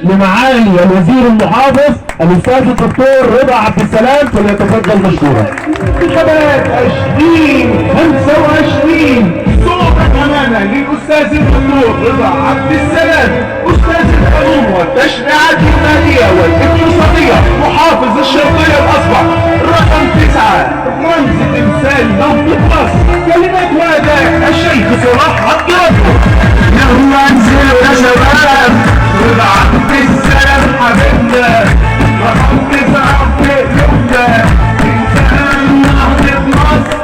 لمعالي الوزير المحافظ الاستاذ الدكتور رضا عبد السلام، فليتفضل مشكورا. انتخابات 2025 صوتك أمانة للأستاذ الدكتور رضا عبد السلام، أستاذ القانون والتشريعات المالية والاقتصادية، محافظ الشرقية الأسبق، رقم 9، رمز تمثال نهضة مصر. كلمات وأداء الشيخ صلاح عبد ربه. يلا انزلوا يا شباب، رضا عبد السلام حبيبنا، رقم 9 في قلوبنا، تمثال نهضة مصر.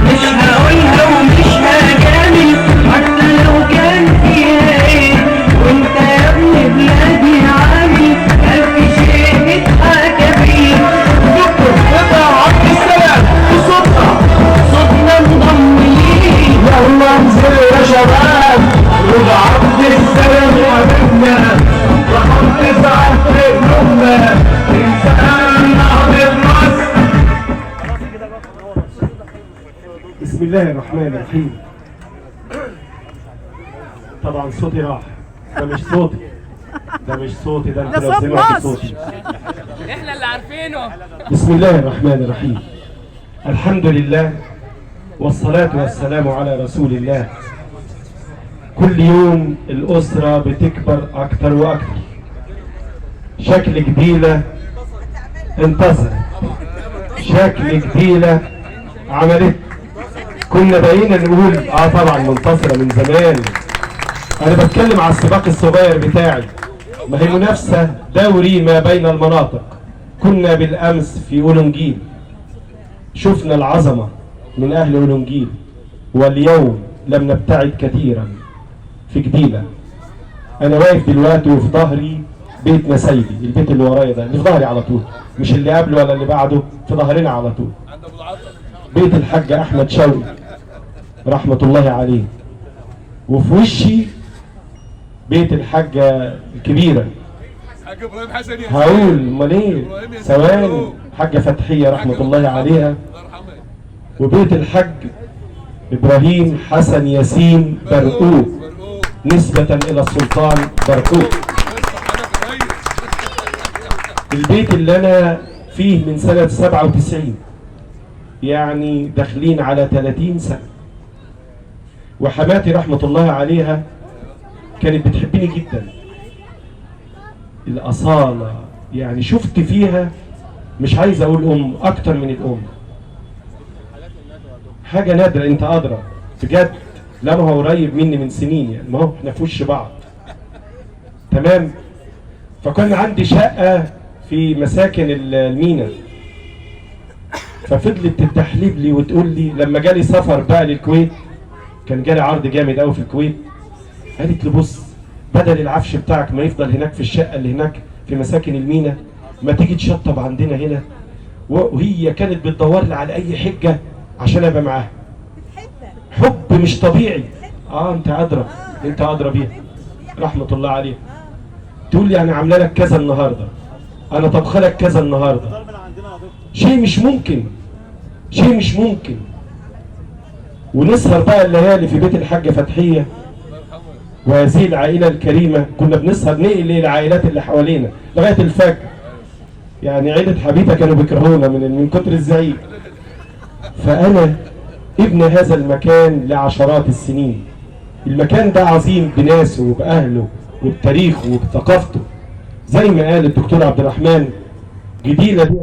مش هقولها ومش هجامل حتى لو كان فيها ايه، وانت يا ابن بلادي عامل الف شيء اتحكى فيه. دكتور رضا عبد السلام، بصوتنا صوتنا انضم ليه. يلا انزلوا يا شباب، رضا عبد السلام حبيبنا، رقم 9 في قلوبنا، إنسان نهضة مصر. بسم الله الرحمن الرحيم. طبعا صوتي راح، ده مش صوتي، ده مش صوتي، ده انتوا لو سمعتوا صوتي. احنا اللي عارفينه. بسم الله الرحمن الرحيم. الحمد لله والصلاة والسلام على رسول الله. كل يوم الأسرة بتكبر أكتر وأكتر. شكل جديلة انتصرت، شكل جديلة عملت. كنا بقينا نقول طبعا منتصرة من زمان. أنا بتكلم على السباق الصغير بتاعي، ما هي منافسة دوري ما بين المناطق. كنا بالأمس في أولونجيل، شفنا العظمة من أهل أولونجيل، واليوم لم نبتعد كثيرا في جديلة. أنا واقف دلوقتي وفي ظهري بيت نسايبي، البيت اللي ورايا ده اللي في ظهري على طول، مش اللي قبله ولا اللي بعده، في ظهرنا على طول، بيت الحاج أحمد شوقي رحمة الله عليه. وفي وشي بيت الحاجة الكبيرة، هقول امال ايه، ثواني، حاجة فتحية رحمة الله عليها. وبيت الحاج إبراهيم حسن ياسين برقوق، نسبة إلى السلطان برقوق. البيت اللي أنا فيه من سنة 97، يعني داخلين على 30 سنة. وحماتي رحمة الله عليها كانت بتحبني جدا، الأصالة يعني شفت فيها، مش عايز أقول أم، أكتر من الأم، حاجة نادرة. أنت أدرى بجد، لا ما هو قريب مني من سنين يعني، ما هو احنا في وش بعض تمام. فكان عندي شقة في مساكن المينا، ففضلت تتحلب لي وتقول لي لما جالي سفر بقى للكويت، كان جالي عرض جامد قوي في الكويت، قالت لي بص، بدل العفش بتاعك ما يفضل هناك في الشقة اللي هناك في مساكن المينا، ما تيجي تشطب عندنا هنا. وهي كانت بتدور لي على اي حجه عشان ابقى معاها. حب مش طبيعي. انت ادرى، انت ادرى بيها رحمه الله عليها. تقول لي انا عامله لك كذا النهارده، انا طبخه لك كذا النهارده. شيء مش ممكن، شيء مش ممكن. ونسهر بقى الليالي في بيت الحاجة فتحيه وهذه العائلة الكريمة، كنا بنسهر نقل العائلات اللي حوالينا لغاية الفجر. يعني عيله حبيبه كانوا بيكرهونا من كتر الزعيق. فانا ابن هذا المكان لعشرات السنين. المكان ده عظيم بناسه وباهله وبتاريخه وبثقافته. زي ما قال الدكتور عبد الرحمن، جديلة دي